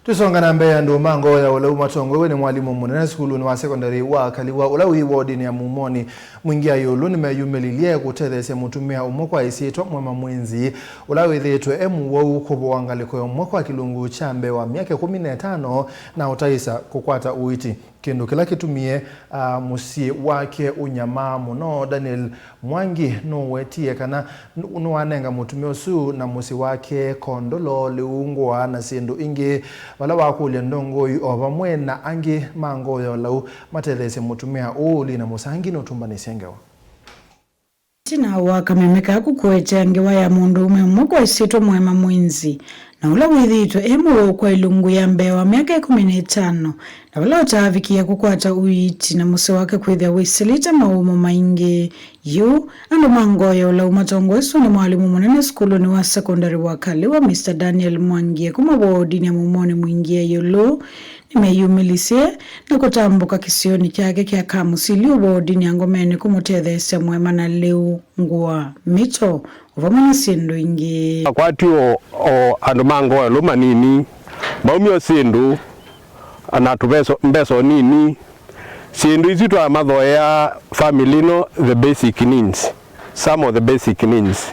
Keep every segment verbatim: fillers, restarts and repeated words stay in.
Tũisonga na mbee, andũ ma ngoo ya ũlau matongoew'e nĩ mwalimũ mũnene sukulunĩ wa sekondalĩ wa Kaliwa ũla wĩ wodinĩ ya Mumoni Mwingi ya ĩũlũ nĩmeyumĩlilye kũtetheesya mũtumĩa ũmwe kwa ĩsyĩtwa Mwema Mwinzi, ũla wĩthĩĩtwe e mũwau kũvoa ngalĩko ĩmwe kwa kĩlungu kya mbee wa myaka ĩkũmi na ĩtano na ũtaĩsa kũkwata ũiiti. Kĩndũ kĩla kĩtumie, a, mũsyĩ wake ũnyamaa mũno. Daniel Mwangi nũwetie kana nũ-, nĩwanenga mũtumĩa ũsu na mũsyĩ wake kondolo, lĩu, ngũa na syĩndũ ingĩ, vala wakũlya ndongoi o vamwe na angĩ ma ngoo ya ũlau matetheesye mũtumĩa ũũ. Lina Mũsangi nũtũmbanĩsye ngewa. Ĩtina wa kameme kaa kũkũetya ngewa ya mũndũũme ũmwe kwa ĩsyĩtwa Mwema Mwinzi, na ũla wĩthĩĩtwe e mũwau kwa ĩlungu ya mbee wa myaka ĩkũmi na ĩtano, na vala ũtaavikie kũkwata ũiiti na mũsyĩ wake kwĩthĩa wĩsĩlĩte mawũmũ maingĩ. Yu, andũ ma ngoo ya ũlau matongoeswe nĩ mwalimũ mũnene sukulunĩ wa sekondalĩ wa Kaliwa, Mister Daniel Mwangie, kuma wodinĩ ya Mumoni Mwingi ya ĩũlũ, nĩmeyumĩlisye na kũtambũka kĩsionĩ kyake kya Kamusili wodinĩ ya Ngomeni kũmũtetheesya Mwema na lĩu, ngũa, mĩto, o vamwe na syĩndũ ingĩ. Akwatiwe o, o andũ ma ngoo ya ũlau manini, maumie o syĩndũ na tũveso, mbesa o nini. Syĩndũ isu twamathoea family ĩno the basic needs, some of the basic needs.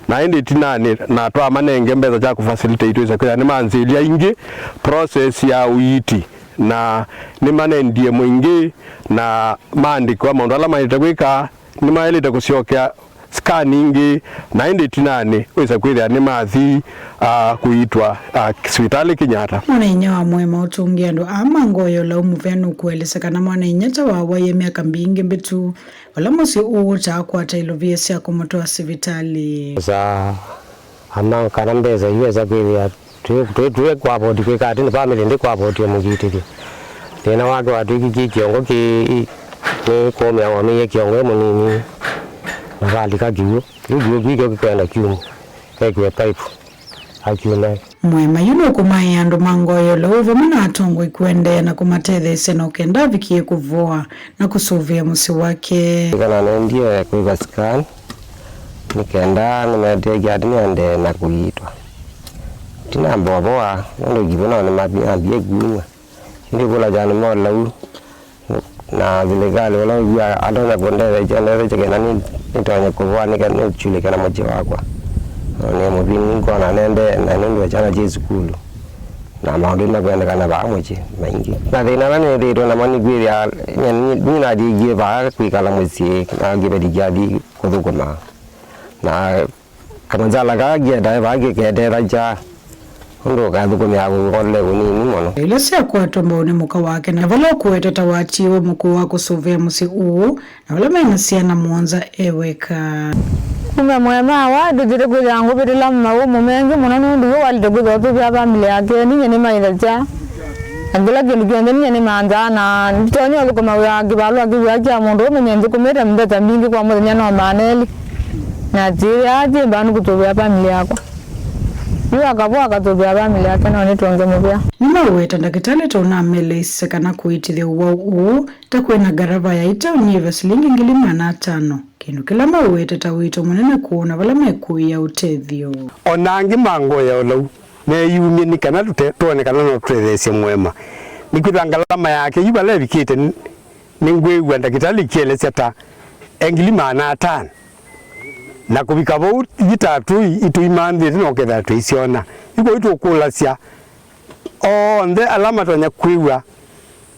Na ĩndĩ ĩtinanĩ, na twamanenge mbesa sya kũ facilitate, twĩsa kwĩthĩa nĩmanzĩlya ingĩ process ya ũiiti, na nĩmanendie mũingĩ, na maandĩkĩwa maũndũ ala maĩlĩte kwĩka, nĩmaĩlĩte kũsyokea scan ingĩ, na ĩndĩ ĩtinanĩ wĩsa kwĩthĩa nĩmathi, ah, kũiitwa, ah, sivitalĩ Kenyatta. Mwana-inyia wa Mwema ũtũngĩe andũ aa ma ngoo ya ũlau mũvea nũkũelesya kana mwana-inyia ta wawaie myaka mbingĩ mbĩtu, vala mũsyĩ ũũ ũtaakwata ilovia sya kũmũtwaa sivitalĩ. Sa ama kana mbesa iwesa kwĩthĩa twĩ, twĩ, twĩ kwa voti kwĩka atĩ nĩ family ndĩ kwa voti ya mũkitĩthyo. Thĩna wake watwĩkikie kĩongo kĩ, nĩ kũũmĩa womĩie kĩongo e mũnini, na valika kĩw'ũ. Kĩu kĩw'ũ kĩkyo kĩkwenda kyumũ, ekĩe pipe, akyume. Mwema yu nũkũmaĩa andũ ma ngoo ya ũlau vamwe na atongoi kũendeea na kũmatetheesya no kenda avikie kũvoa na kũsũvĩa mũsyĩ wake. Kana nendie kwĩva scan, nĩ kenda nĩmeteekĩa atĩ nĩendee na kũiitwa. Tinambovoa, nũndũ kĩvũnonĩ mambie kumw'a. Ĩndĩ kũla kyanĩ molau, na silikalĩ ũla wĩw'aa atonya kũndethekya, ndethekya kana nĩ, nĩtonye kũvoa, nĩke nĩkyulĩke na mũsyĩ wakwa. No nĩ mũvini, ngona nende, na nũndũ wa kyana kyĩ sukulu. Na maũndũ makwendekana vaa mũsyĩ maingĩ. Mathĩna ala nĩthĩĩtwe namo nĩ kwĩthĩa, nyie, nyie nathiĩkie vaa kwĩkala mũsyĩ, na kĩveti kyathi kũthũkũma. Na kamũsala kaa ngĩendae vaa ngĩketethakya, ũndũ ũkathũkũmĩa kũng'olele kũnini mũno. Ila syakwatwa mbau nĩ mũka wake, na vala ũkũwetwa ta watiiwe mũkũũ wa kũsũvĩa mũsyĩ ũũ, na vala mena syana mũonza e weka. Kuma Mwema wa, ndũkĩte kwĩthĩa ngũvĩtĩla mawũmũ mengĩ mũno, nũndũ we walĩte kwĩthĩa ũsũvĩa family yake, ninyie nĩmaĩthasya. Na kĩla kĩndũ kyonthe ninyie nĩmanzaa, na nditonya ũthũkũma wĩa kĩvalũa kĩw'aa kya mũndũ ũme, nyie nthũkũmĩte mbesa mbingĩ kwa mũthenya no maana elĩ. Na atiĩthĩa atie mbaa nĩkũsũvĩa family yakwa. Yu akavoa akasũvĩa family yake, no nĩtwonge mũvea. Nĩmaweta ndakĩtalĩ ta ũnameleisye kana kũĩtĩthya ũwau ũũ ta kwĩ na ngarava ya itaoni yĩva silingi ngili maana atano, kĩndũ kĩla maweta ta ũito mũnene kũũ na vala mekũĩa ũtethyo. O na angĩ ma ngoo ya ũlau meeyumya nĩ kana tũte-, twone kana no tũtetheesye Mwema. Nĩkwĩthĩwa ngalama yake yu vala ĩvikĩte, nĩ-, nĩngwĩw'a ndakĩtalĩ kĩelesya ta e ngili maana atano. Na kũvika vau, ithi ta tũi itũimanthĩte na ũkethĩa tũisyona. Yu kwoou tũkũlasya onthe ala matonya kwĩw'a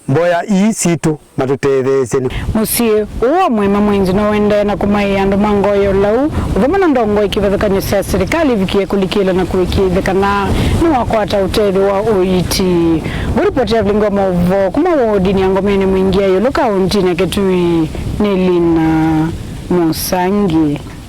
mboya ii sitũ matũtetheesye. Mũsyĩ ũũ wa Mwema Mwinzi nũendee na kũmaĩa andũ ma ngoo ya ũlau, ũvamwe na ndongoi kĩvathũkany'o sya silikalĩ ivikie kũlikĩla na kũĩkĩĩthya kana nĩwakwata ũtethyo wa ũiiti. Ngũripoti ya vilingi wa maũvoo kuma wodinĩ ya Ngomeni Mwingi ya ĩũlũ kaũntinĩ ya Kitui nĩ Lina Mũsangi.